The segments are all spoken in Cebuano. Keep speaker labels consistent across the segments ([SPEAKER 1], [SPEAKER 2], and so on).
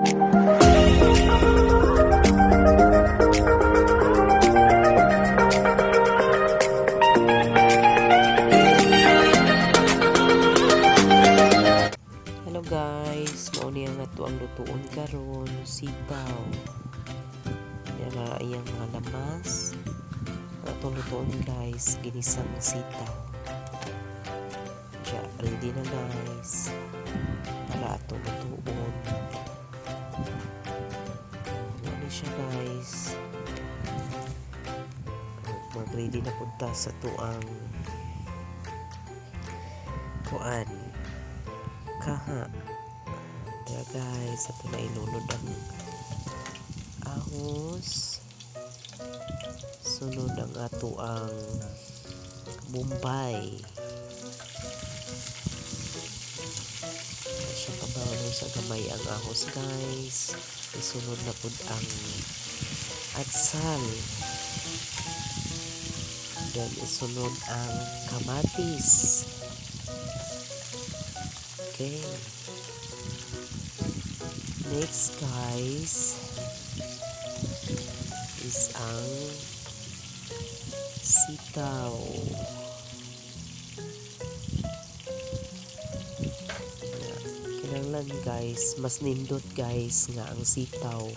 [SPEAKER 1] Hello guys, mao ni ang ato ang lutuon karon, sitaw. Dira iyang mga lamas. Ang atong lutuon guys, ginisang sitaw. Siya, ready na guys para atong lutuon. Mao ni siya guys. Mag-ready na pud ta sa tuang kuan kaha. Dira guys, ato na ilunod ang ahos. Sunod ang ato ang Bombay. Siya kabaw sa gamay ang ahos guys. Isunod na pud ang atsal. Then isunod ang kamatis. Okay. Next guys is ang sitaw. Kinahanglan guys, mas nindot guys nga ang sitaw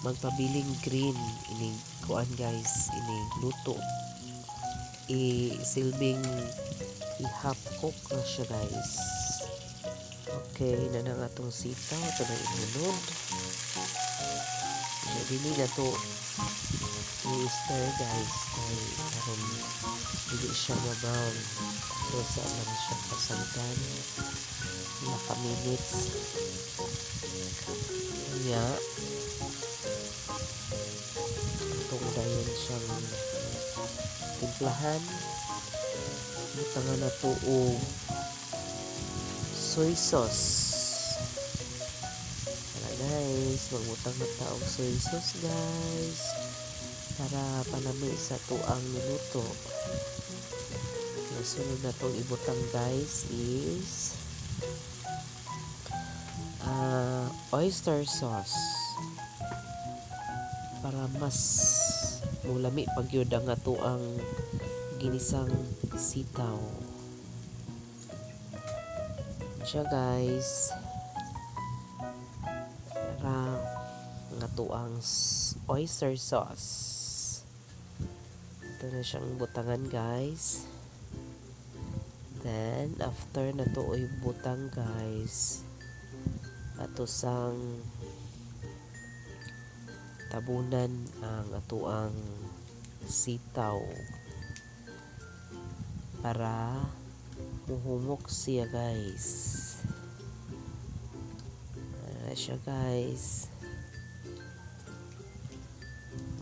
[SPEAKER 1] magpabiling green inig kuan guys, inig luto. I silbing i-half cook na siya guys. Okay, na nga atong sitaw, ito na ilunod. Kaya dili na to i-stir guys kay aron dili siya ma-brown. Pero sa man siya pasagdan naka minutes. Nya atong dayon siyang timplahan. Butangan na to og soy sauce. Tara guys, magbutang na ta og soy sauce guys para palami sa tuang niluto. Sunod na tong ibutang guys is oyster sauce para mas mulami pag yun ang atoang ginisang sitaw siya guys. Para ang atoang oyster sauce, ito na siyang butangan guys. Then after na to oy butang guys, ato sang tabunan ang atoang sitaw para muhumok siya guys. Ano siya guys,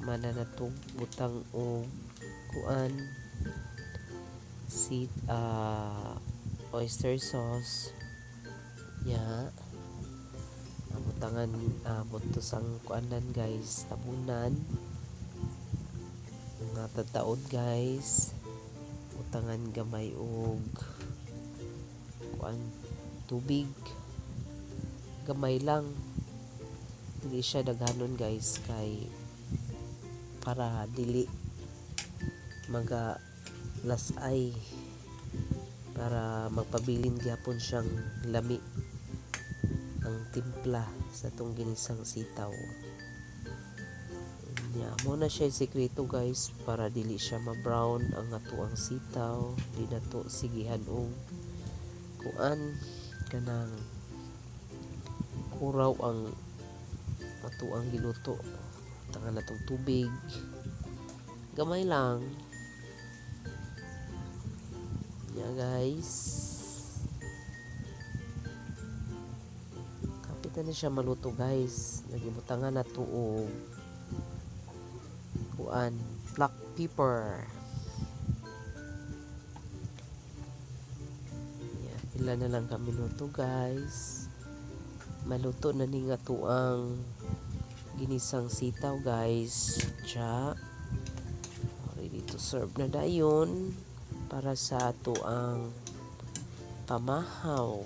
[SPEAKER 1] mana na to butang og kuan si oyster sauce. Ya, butangan buto sang kuanan guys, tabunan mga tataod guys, butangan gamay og kuan tubig, gamay lang, dili siya daghanon guys kay para dili maga lasay, para magpabilin gyapon siyang lami ang timpla sa tong ginisang sitaw. Nya mo na siya sekreto guys para dili siya ma-brown ang atoang sitaw. Di na to sigihan og kuan kanang kuraw ang atoang giluto. Tangan na tong tubig, gamay lang. Nya guys, kapit na siya maluto guys. Nagibutangan na to og kuan black pepper. Yeah, pila na lang kami luto guys, maluto na ni nga tuang ginisang sitaw guys. Tsa, ready to serve na dayon para sa ato ang pamahaw.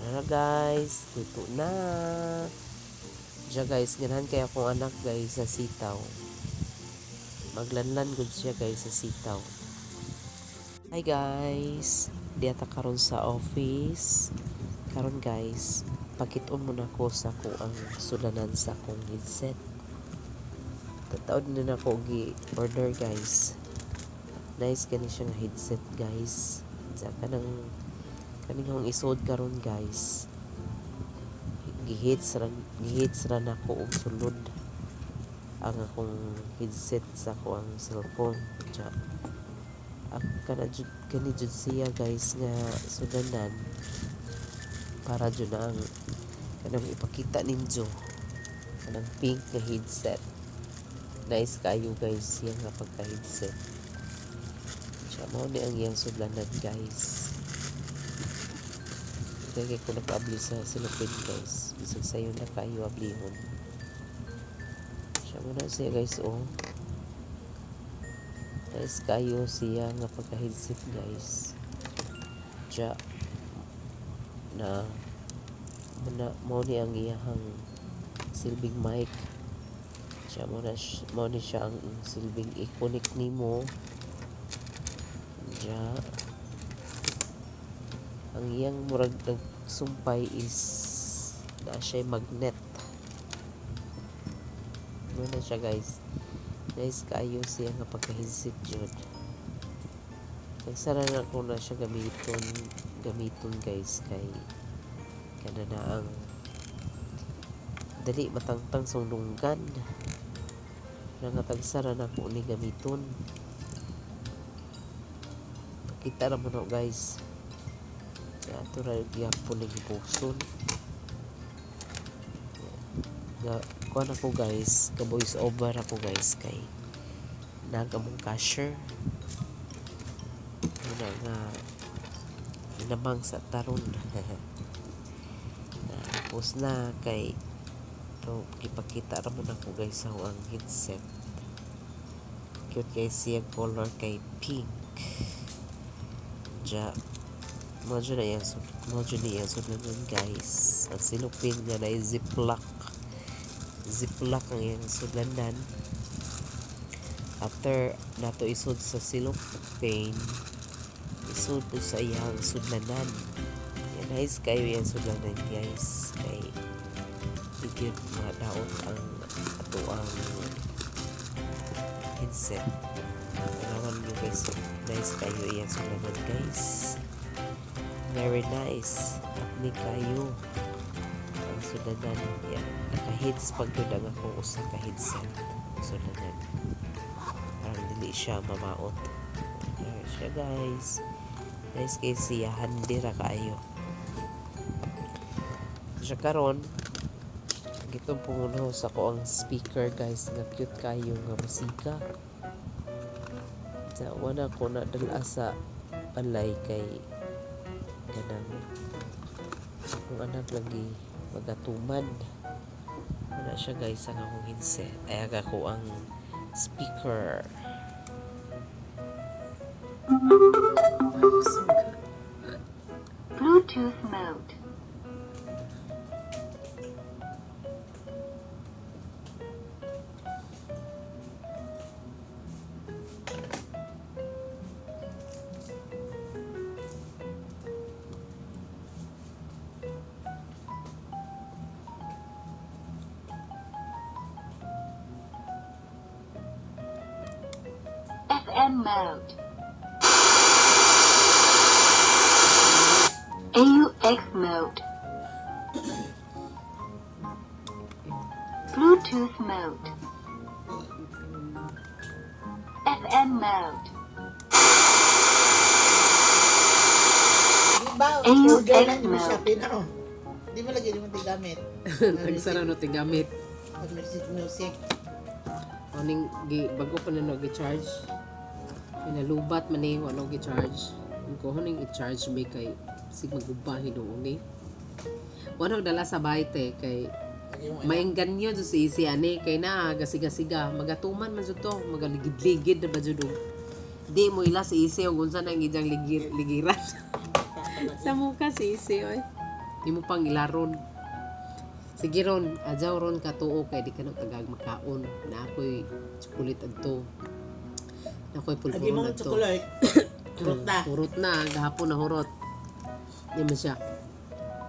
[SPEAKER 1] Na guys, luto na. Diya guys, ganahan kay akong anak guys sa sitaw. Maglanlan gud siya guys sa sitaw. Hi guys, diya ta karon sa office. Karon guys, pakit-on muna ko sa akong sulanan sa akong headset. Tataod na nako gi-order guys. Nice kani siya nga headset guys. Sa kanang kaning akong isod karon guys. Gihits ra nako og sulod ang akong headset sa ako ang cellphone. Tsa, kana jud kani jud siya guys nga sulanan para jud na ang kanang ipakita ninyo kanang pink nga headset. Nice kayo guys siya nga pagka headset. Siya mao ni ang iyang sudlanan guys. Kaya ko nakaabli sa silupin guys. Bisag sayo na kayo ablihon. Siya muna siya guys oh. Nice kayo siya nga pagka headset guys. Siya na muna mao ni ang iyahang silbing mic. Siya mo na mao ni siya ang silbing i-connect nimo. Diya. Ang iyang murag nagsumpay is na siya magnet. Mao na siya guys. Nice kayo siya nga pagka-headset jud. Nagsara na ko na siya gamiton guys kay kana na ang dali matangtang sa lunggan. Nangatagsara na ko ni gamiton. Pakita ra mo no guys. Kaya ato ra gyapon ning bukson. Ga kuan ako guys, ga voice over ako guys kay nagamong cashier. Muna nga inamang sa taron. Tapos na kay to gipakita ra mo nako guys ang headset. Cute guys siya color kay pink. Diya mo jud na iyang mo jud ni iyang sudlanan guys. Ang silupin nga na ziplock. Ziplock ang iyang sudlanan. After nato isod sa silupin, isod po sa iyang sudlanan. Yan, nice kayo iyang sudlanan guys. Kay di gyud madaot ang ato ang headset. Tanawan nyo guys, nice kayo iyang sudlanan guys. Very nice. Ni kayo ang sudlanan. Yan, naka-heads pag yun ang akong usa ka headset. Sudlanan. Parang dili siya mamaot. Ayan siya guys. Nice kay siya. Handy ra kaayo. Siya karon gitong pungunaw sa ko ang speaker guys nga cute kayo nga musika. Sa wala ko na dala sa balay kay kanang akong anak lagi magatuman. Wala siya guys ang akong headset. Ay ako ang speaker.
[SPEAKER 2] Bluetooth mode. FM mode. AUX mode. Bluetooth mode. FM mode.
[SPEAKER 3] Di ba,
[SPEAKER 2] AUX
[SPEAKER 3] order na mo
[SPEAKER 2] mode.
[SPEAKER 3] siya, pinao. Di mo lagi, di mo tigamit.
[SPEAKER 1] Tagsara no tigamit.
[SPEAKER 3] Pag music, music.
[SPEAKER 1] Oning gi bago pa na no gi-charge. Pinalubat man ni wa no gi-charge. Ko huning i-charge may kay sig maguba hinuon ni. Wa no dala sa bahay te kay maingganyo jud si isi ani kay naa gasiga-siga magatuman man jud to magaligid-ligid na ba jud og di mo ila si isi og unsa nang ijang ligiran sa muka si isi oy. Imo pang ilaron. Sige ron, adyaw ron katuo kay di ka na tagag makaon. Na ako'y chocolate adto. Na ako'y
[SPEAKER 3] Agi
[SPEAKER 1] pulburon
[SPEAKER 3] mong
[SPEAKER 1] adto.
[SPEAKER 3] chocolate. Hurot na.
[SPEAKER 1] Hurot na, gahapon na hurot. Di man siya.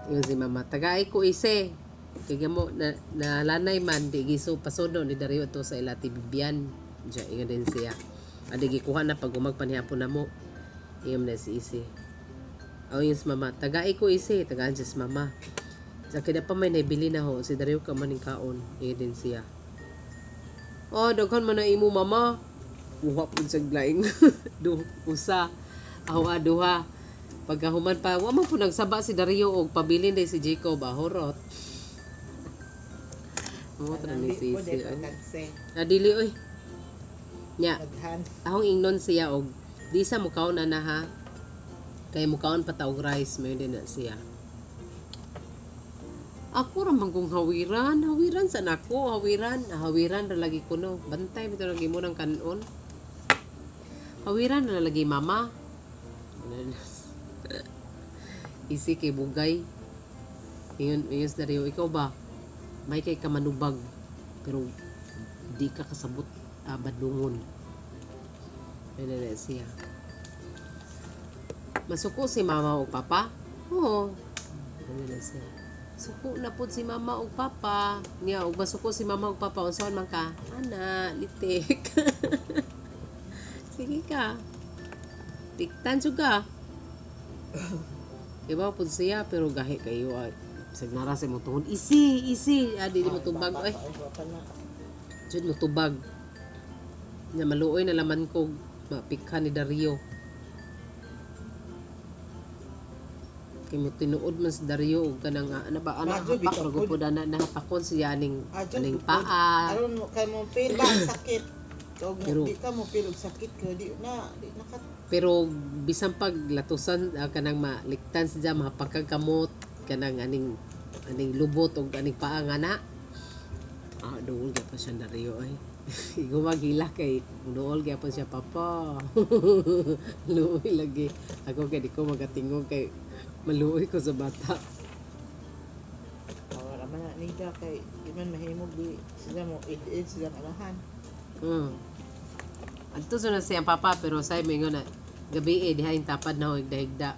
[SPEAKER 1] Yun si mama. Tagay ko ise. Kaya mo, na, nalanay man, di giso pasodo ni Dario to sa ilati Bibian. Diya, inga din siya. Adi gikuha na pag umagpanihapon na mo. Iyam na si ise. Aw yun si mama. Tagay ko ise. Tagaan siya si mama. Sa kina pa may naibili na ho. Si Dario ka maning kaon. Inga din siya. Oh, daghan man na imo mama. Uha pud sa laing du usa. Awa duha. Pagkahuman pa, wa man po nagsaba si Dario og pabilin day si Jacob ahorot. Mo tra ni
[SPEAKER 3] Di po
[SPEAKER 1] si
[SPEAKER 3] dahil pagkagse.
[SPEAKER 1] Adili oy. Nya,
[SPEAKER 3] Daghan.
[SPEAKER 1] ahong ingnon siya og di sa mukaon na na ha. Kay mukaon pa ta og rice mayo din na siya. Ako ra man kong hawiran, hawiran sa nako, hawiran, hawiran ra lagi ko no. Bantay bitaw lagi mo ng kanon. Hawiran ra lagi mama. Isi kay bugay. Ingon ingon sa Dario, ikaw ba? May kay ka manubag pero di ka kasabot badlungon. Ayun na na siya. Masuko si mama o papa? Oo. Ayun na siya. Suko na po si mama o papa. Niya, og masuko si mama o papa, unsaon man ka? Ana, litik. Sige ka. Tiktan jud ka. Iba po siya, pero gahi kayo. Ay, bisag nara sa imong tuhod. Isi, isi. Ah, di mo tubag. Ay,
[SPEAKER 3] Ay, wapa na.
[SPEAKER 1] jud mo tubag. Nya maluoy na laman ko mapikha ni Dario. Kay mo tinuod man si Dario og kanang ano ba ana
[SPEAKER 3] Adyo,
[SPEAKER 1] hapak
[SPEAKER 3] bitaw
[SPEAKER 1] ra
[SPEAKER 3] pod.
[SPEAKER 1] pud ana nahapakon siya aning
[SPEAKER 3] Adyo,
[SPEAKER 1] aning
[SPEAKER 3] bukod.
[SPEAKER 1] paa.
[SPEAKER 3] Aron mo kay mo feel ba ang sakit. Og
[SPEAKER 1] Pero-
[SPEAKER 3] di ka mo feel og sakit ko di na di na ka
[SPEAKER 1] Pero bisan pag latusan kanang maliktan siya mahapakag kamot kanang aning aning lubot og aning paa nga na. Ah, dool gyapon siya Dario ay. Gumagila kay dool gyapon siya papa. Luoy lagi. Ako kay di ko magatingog kay maluoy ko sa bata.
[SPEAKER 3] Wala man na nila kay di man mahimog di sila mo id sila amahan.
[SPEAKER 1] Adto sa na siyang papa pero say mo ingon na gabi eh diha yung tapad na ho higda-higda.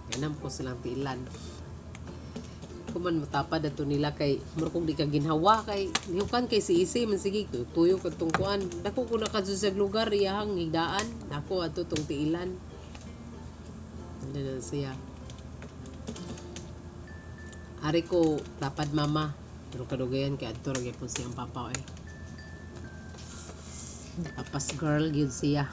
[SPEAKER 1] Ganam ko silang tilan. Kuman matapad ato nila kay murag kung di ka ginhawa kay lihukan kay si Isi man sige tuyo kad tong kuan. Dako ko na kadto sa lugar iyahang higdaan. Dako ato tong tiilan. Ano na siya. Ari ko tapad mama pero kadugayan kay adto ra gyapon siyang papa eh. Tapas girl gyud siya.